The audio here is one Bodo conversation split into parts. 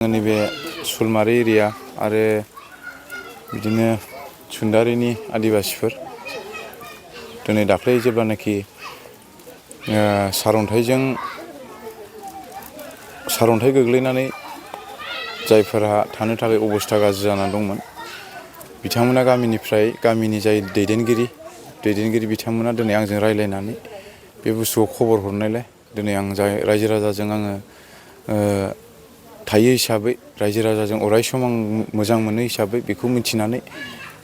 नैबे सुलमारी एरिया आरो बिदिनो सुन्दारिनि आदिबासिफोर दिनै दाख्लै जेब्लानाखि सारअन्थाइ गोग्लैनानै जायफोरा थानो थाखाय अबस्था गाज्रि जानानै दंमोन बिथांमोना गामिनि जाय दैदेनगिरि बिथांमोना दिनै आंजों रायज्लायनानै बे बुस्थुखौ खबर हरनायलाय दिनै आं रायजो राजाजों आङो थायो हिसाबै रायजो राजाजों अराय सम आं मोजां मोनो हिसाबै बेखौ मिथिनानै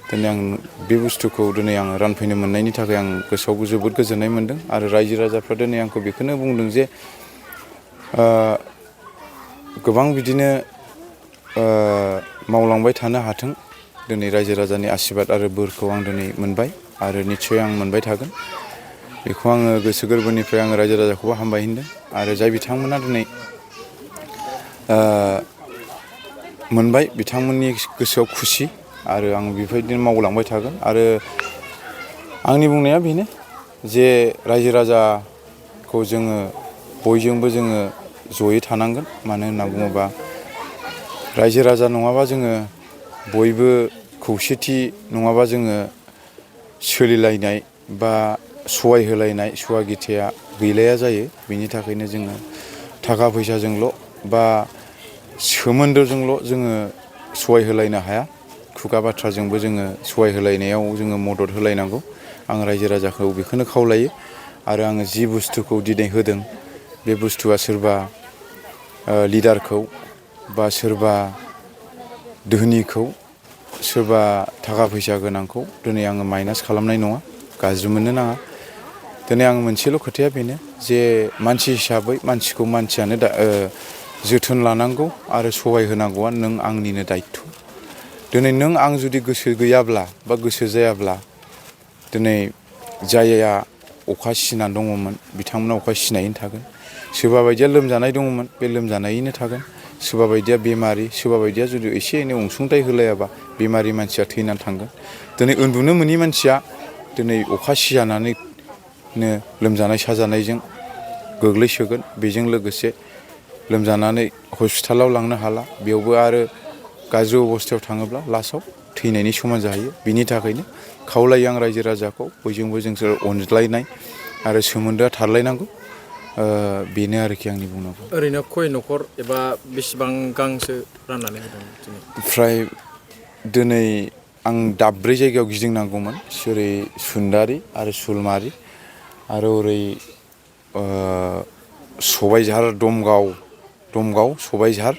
दिनै आं बे बुस्थुखौ दिनै आङो रानफैनो मोननायनि थाखाय आं गोसोआव जोबोद गोजोननाय मोनदों आरो रायजो राजाफ्रा दिनै आंखौ बेखौनो बुंदों जे गोबां बिदिनो मावलांबाय थानो हाथों। दिनै रायजो राजानि आशीर्बाद आरो बोरखौ आं दिनै मोनबाय आरो निस्सय आं मोनबाय थागोन। बेखौ आङो गोसो गोरबोनिफ्राय आङो रायजो राजाखौबो हामबाय होनदों आरो जाय बिथांमोना दिनै मोनबाय बिथांमोननि गोसोआव खुसि आरो आं बेबायदिनो मावलांबाय थागोन आरो आंनि बुंनाया बेनो जे रायजो राजाखौ जोङो बयजोंबो जोङो जयै थानांगोन। मानो होनना बुङोबा रायजो राजा नङाबा जोङो बयबो खौसेथि नङाबा जोङो सोलिलायनाय बा सहाय होलायनाय सुवा गिथाया गैलाया जायो। बिनि थाखायनो जोङो थाखा फैसाजोंल' बा सोमोन्दोजोंल' जोङो सहाय होलायनो हाया। खुगा बाथ्राजोंबो जोङो सहाय होलायनायाव जोङो मदद होलायनांगौ। आं रायजो राजाखौ बेखौनो खावलायो आरो आङो जि बुस्थुखौ दिनै होदों बे बुस्थुआ सोरबा लिडारखौ बा सोरबा धोनिखौ सोरबा थाखा फैसा गोनांखौ दिनै आङो माइनास खालामनाय नङा, गाज्रि मोननो नाङा। दिनै आं मोनसेल' खोथाया बेनो जे मानसि हिसाबै मानसिखौ मानसियानो जोथोन लानांगौ आरो सहाय होनांगौआ नों आंनिनो दायथ'। दिनै नों आं जुदि गोसो गैयाब्ला बा गोसो जायाब्ला दिनै जायहा अखा सिनानै दङमोन बिथांमोना अखा सिनायैनो थागोन। सोरबा बायदिया लोमजानाय दङमोन बे लोमजानायैनो थागोन। सोरबा बायदिया बेमारि, सोरबा बायदिया जुदि एसे एनै अनसुंथाइ होलायाबा बेमारि मानसिया थैनानै थांगोन। दिनै उन्दुनो मोनि मानसिया दिनै अखा सिजानानैनो लोमजानाय साजानायजों गोग्लैसोगोन। बेजों लोगोसे लोमजानानै हस्पिटालाव लांनो हाला, बेयावबो आरो गाज्रि अबस्थायाव थाङोब्ला लास्टआव थैनायनि समान जाहैयो। बिनि थाखायनो खावलायो आं रायजो राजाखौ बयजोंबो जों अनज्लायनाय आरो सोमोन्दोआ थालायनांगौ। बेनो आरोखि आंनि बुंनांगौ। ओरैनो खय न'खर एबा बेसेबां गांसो राननानै होदों दिनै? ओमफ्राय दिनै आं दाब्रै जायगायाव गिदिंनांगौमोन, ओरै सुन्दारि आरो सुलमारि आरो ओरै सबायझार दमगाव सबायझार।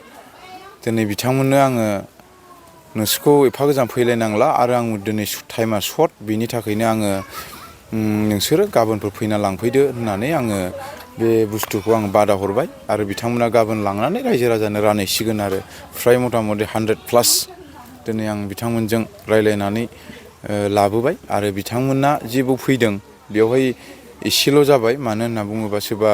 दिनै बिथांमोननो आङो नोंसोरखौ एफा गोजान फैलायनांला आरो आं दिनै टाइमा सर्ट, बिनि थाखायनो आङो नोंसोरो गाबोनफोर फैना लांफैदो होननानै आङो बे बुस्थुखौ आं बादा हरबाय आरो बिथांमोना गाबोन लांनानै रायजो राजानो रानहैसिगोन आरो फ्राय मथा मथि 100+ दिनै आं बिथांमोनजों रायज्लायनानै लाबोबाय आरो बिथांमोना जेबो फैदों बेवहाय एसेल' जाबाय। मानो होनना बुङोबा सोरबा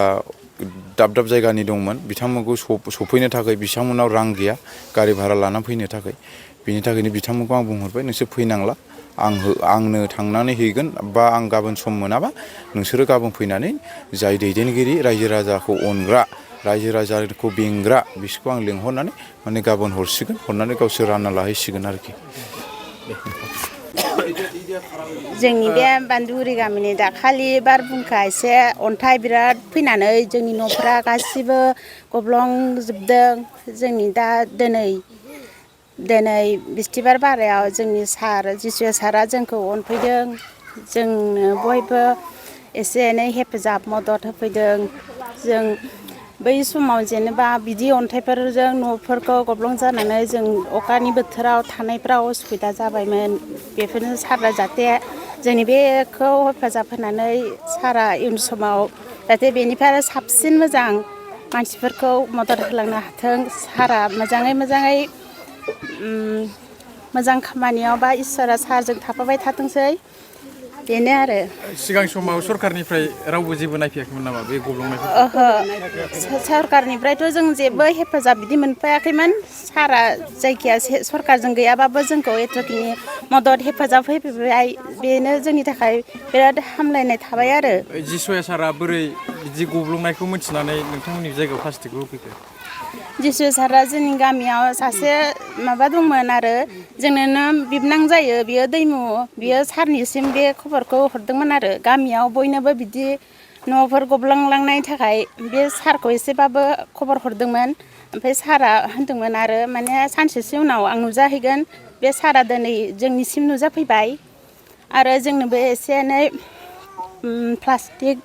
दाब दाब जायगानि दंमोन, बिथांमोनखौ सफैनो थाखाय बिथांमोनाव रां गैया गारि भारा लानानै फैनो थाखाय। बिनि थाखायनो बिथांमोनखौ आं बुंहरबाय नोंसोर फैनांला, आंनो थांनानै हैगोन बा आं गाबोन सम मोनाबा नोंसोरो गाबोन फैनानै जाय दैदेनगिरि रायजो राजाखौ अनग्रा रायजो राजाखौ बेंग्रा बिसोरखौ आं लिंहरनानै माने गाबोन हरसिगोन, हरनानै गावसोर रानना लाहैसिगोन आरोखि। जोंनि बे बान्दुगुरि गामिनि दाखालि बारहुंखा एसे अन्थाइ बिराद फैनानै जोंनि न'फोरा गासिबो गब्लंजोबदों। जोंनि दा दिनै बिस्थिबार बारायाव जोंनि जिसु सारआ जोंखौ अनफैदों। जोंनो बयबो एसे एनै हेफाजाब मदद होफैदों। जों बै समाव जेनेबा बिदि अन्थाइफोरजों न'फोरखौ गब्लं जानानै जों अखानि बोथोराव थानायफ्राव उसुबिदा जाबायमोन। बेफोरनो सारआ जाहाथे जोंनि बेखौ हेफाजाब होनानै सारआ इयुन समाव जाहाथे बेनिफ्राय आरो साबसिन मोजां मानसिफोरखौ मदद होलांनो हाथों। सारआ मोजाङै मोजां खामानियाव बा इसोरा सारजों थाफाबाय थाथोंसै, बेनो आरो। सिगां समाव सरखारनिफ्राय रावबो जेबो नायफैयाखैमोन नामा बे गब्लंनायखौ? ओहो, सरखारनिफ्रायथ' जों जेबो हेफाजाब बिदि मोनफायाखैमोन। सारआ जायखिया सरखारजों गैयाबाबो जोंखौ एथ'खिनि मदद हेफाजाब होफैबाय, बेनो जोंनि थाखाय बिराद हामलायनाय थाबाय आरो। जिसुआ सारआ बोरै बिदि गब्लंनायखौ मिथिनानै नोंथांमोननि जायगायाव प्लास्टिकखौ होफैखो? जिसु सारा जोंनि गामियाव सासे माबा दंमोन आरो जोंनोनो बिबनां जायो बियो दैमु बियो सारनिसिम बे खबरखौ हरदोंमोन आरो गामियाव बयनोबो बिदि न'फोर गब्लांलांनायनि थाखाय बे सारखौ एसेबाबो खबर हरदोंमोन ओमफ्राय सारा होनदोंमोन आरो माने सानसेसो उनाव आं नुजाहैगोन बे सारा दिनै जोंनिसिम नुजाफैबाय आरो जोंनोबो एसे एनै प्लास्टिक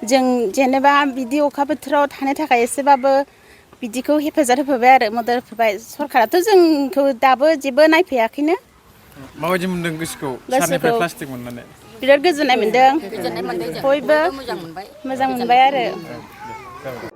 जों जेनेबा बिदि अखा बोथोराव थानो थाखाय एसेबाबो बिदिखौ हेफाजाब होफैबाय आरो मदद होफैबाय सरकाराथ' जोंखौ दाबो जेबो नायफैयाखैनो माबायदि मोनदों गोसोखौ सारनिफ्राय प्लास्टिक मोननानै बिराद गोजोननाय मोनदों गोजोननाय मोनदों जों बयबो मोजां मोनबाय मोजां मोनबाय आरो